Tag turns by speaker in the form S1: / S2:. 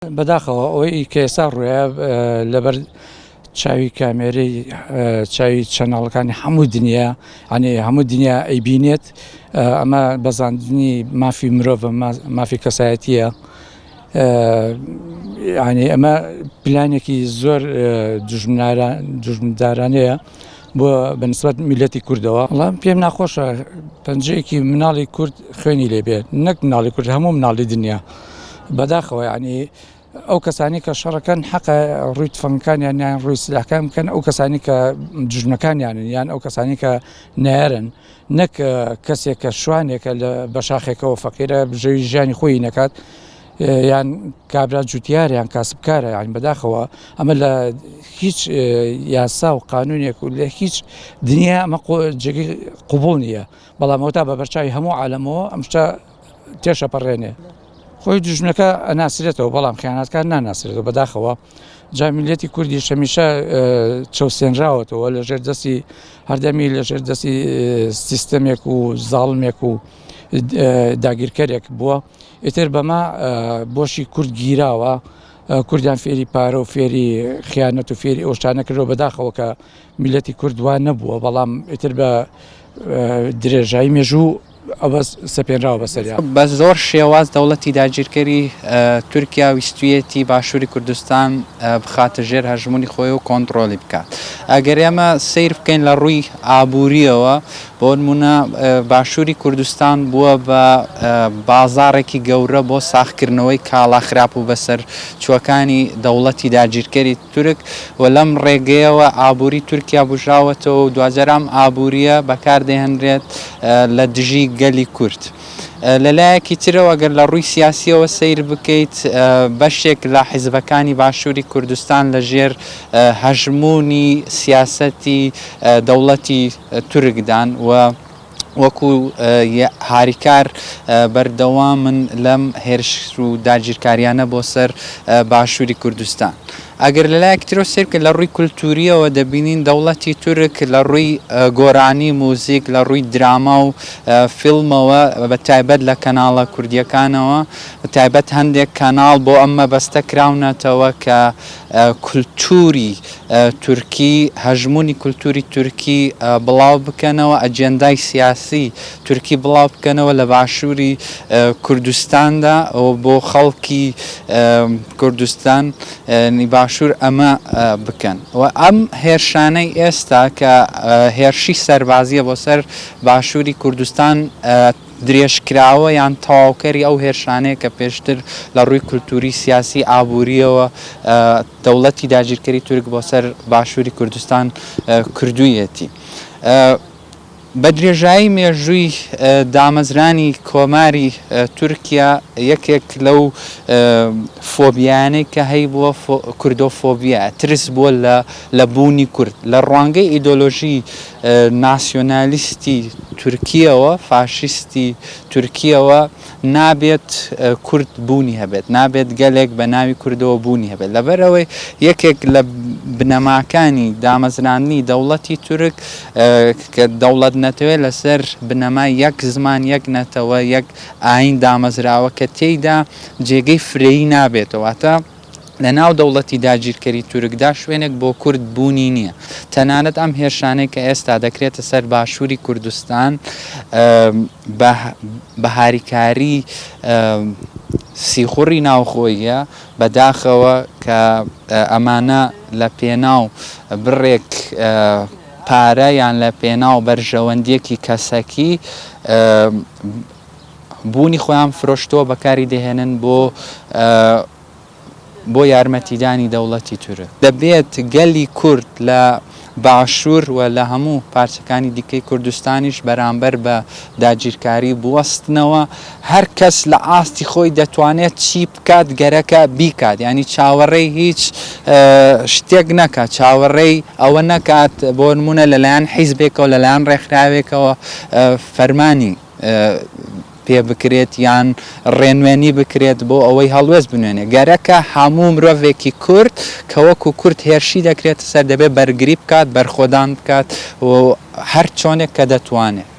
S1: بەداخەوە ئەوەی کە ئێستا ڕوویە لەبەر چاوی کامێرەی چاوی چەناڵەکانی هەموو دنیا ئەنێ هەموو دنیا ئەیبینێت ئەمە بەزاندنی مافی مرۆڤە مافی کەسایەتیە ینی ئەمە پلانێکی زۆر دژمندارانەیە بۆ بەنسبەت میلەتی کوردەوە بەڵام پێم ناخۆشە پەنجەیەکی مناڵی کورد خوێنی لێبێت نەک مناڵی کورد هەموو مناڵی دنیا بەداخەوە یعنی ئەو کەسانی کە شەڕەکەن حەقە ڕووی تفەنگەکانیان یان ڕووی سلاحەکان بکەن ئەو کەسانی کە دژمنەکانیانن یان ئەو کەسانی کە نارن نەک کەسێک کە شوانێکە لە بەشاخێکەوە فەقیرە بژێوی ژیانی خۆی نەکات یان کابرا جوتیار یان کاسبکارە یان بەداخەوە ئەمە لە هیچ یاسا و قانونێک و لە هیچ دنیا ئەمە جێگەی قوبول نییە بەڵام ئەوتا بە بەرچاوی هەموو عالەمەوە ئەم شتە تێشەپەڕێنێ خۆی دوژمنەکە ئەناسرێتەوە بەڵام خیانەتکار ناناسرێتەوە بەداخەوە جا میلەتی کوردیش هەمیشە چەوسێنراوەتەوە لە ژێر دەستی هەردەمی لە ژێر دەستی سیستەمێک و زاڵمێک و داگیرکەرێک بووە ئیتر بەمە بۆشی کورد گیراوە کوردیان فێری پارە و فێری خیانەت و فێری ئەو شتانە کردەوە بەداخەوە کە میلەتی کورد وا نەبووە بەڵام ئیتر بە درێژایی مێژوو ئەوە سەپێنراوە بەسەریا.
S2: بە زۆر شێواز دەوڵەتی داگیرکەری تورکیا ویستویەتی باشوری کوردستان بخاتە ژێر هەژموونی خۆی و کۆنتڕۆلی بکات. ئەگەر ئێمە سەیر بکەین لە ڕووی ئابوورییەوە بۆ نموونە باشوری کوردستان بووە بە بازاڕێکی گەورە بۆ ساغکردنەوەی کاڵا خراپ و بەسەرچووەکانی دەوڵەتی داگیرکەری تورک و لەم ڕێگەیەوە ئابووری تورکیا بوژاوەتەوە و دواجار ئەم ئابوورییە بەکاردەهێنرێت لە دژی گەلی کورد. لە لایەکی ترەوە گەر لە ڕووی سیاسییەوە سەیر بکەیت بەشێک لە حیزبەکانی باشووری کوردستان لە ژێر هەژموونی سیاسەتی دەوڵەتی تورکدان و وەکو هاریکار بەردەوامن لەم هێرش و داگیرکاریانە بۆ سەر باشووری کوردستان. ئەگەر لە لایەکی ترەوە سەیر بکەین لە ڕووی کولتوورییەوە دەبینین دەوڵەتی تورک لە ڕووی گۆرانی، موزیک، لە ڕووی دراما و فیلمەوە بە تایبەت لە کەناڵە کوردییەکانەوە تایبەت هەندێک کەناڵ بۆ ئەم مەبەستە کراونەتەوە کە کولتووری تورکی، هەژموونی کولتووری تورکی بڵاو بکەنەوە، ئەجێندای سیاسی تورکی بڵاو بکەنەوە لە باشووری کوردستاندا و بۆ خەڵکی کوردستانی باشوور ئەمە بکەن و ئەم هێرشانەی ئێستا کە هێرشی سەربازیە بۆ سەر باشووری کوردستان درێژکراوە یان تەواوکەری ئەو هێرشانەیە کە پێشتر لە ڕووی کولتووری، سیاسی، ئابوورییەوە دەوڵەتی داگیرکەری تورک بۆ سەر باشووری کوردستان کردوویەتی. بە درێژایی مێژووی دامەزرانی کۆماری تورکیا یەکێک لەو فۆبیایانەی کە هەیبووە کوردۆفۆبیایە، ترس بووە لە بوونی کورد. لە ڕوانگەی ئیدۆلۆژی ناسیۆنالیستی تورکییەوە، فاشیستی تورکییەوە نابێت کورد بوونی هەبێت، نابێت گەلێک بە ناوی کوردەوە بوونی هەبێت. لەبەرئەوەی یەکێک لە بنەماکانی دامەزراندنی دەوڵەتی تورک کە دەوڵەت نەتەوەیە لەسەر بنەمای یەک زمان، یەک نەتەوە، یەک ئایین دامەزراوە کە تێیدا جێگەی فرەیی نابێتەوە. واتە لە ناو دەوڵەتی داگیرکەری تورکدا شوێنێک بۆ کورد بوونی نییە. تەنانەت ئەم هێرشانەی کە ئێستا دەکرێتە سەر باشووری کوردستان بە هاریکاری سیخوڕی ناوخۆییە، بەداخەوە کە ئەمانە لە پێناو بڕێک پارە یان لە پێناو بەرژەوەندییەکی کەسەکی بوونی خۆیان فرۆشتووە بەکاری دەهێنن بۆ بۆ یارمەتیدانی دەوڵەتی تورک. دەبێت گەلی کورد لە باشوور و لە هەموو پارچەکانی دیکەی کوردستانیش بەرامبەر بە داگیرکاری بوەستنەوە. هەر کەس لە ئاستی خۆی دەتوانێت چی بکات گەرەکە بیکات. یانی چاوەڕێی هیچ شتێک نەکات، چاوەڕێی ئەوە نەکات بۆ نموونە لەلایەن حیزبێکەوە، لەلایەن ڕێکخراوێکەوە فەرمانی پێ بکرێت یان ڕێنوێنی بکرێت بۆ ئەوەی هەڵوێست بنوێنێ. گەرەکە هەموو مرۆڤێکی کورد کە وەکو کورد هێرشی دەکرێتە سەر دەبێت بەرگری بکات، بەرخۆدان بکات و هەر چۆنێک کە دەتوانێت.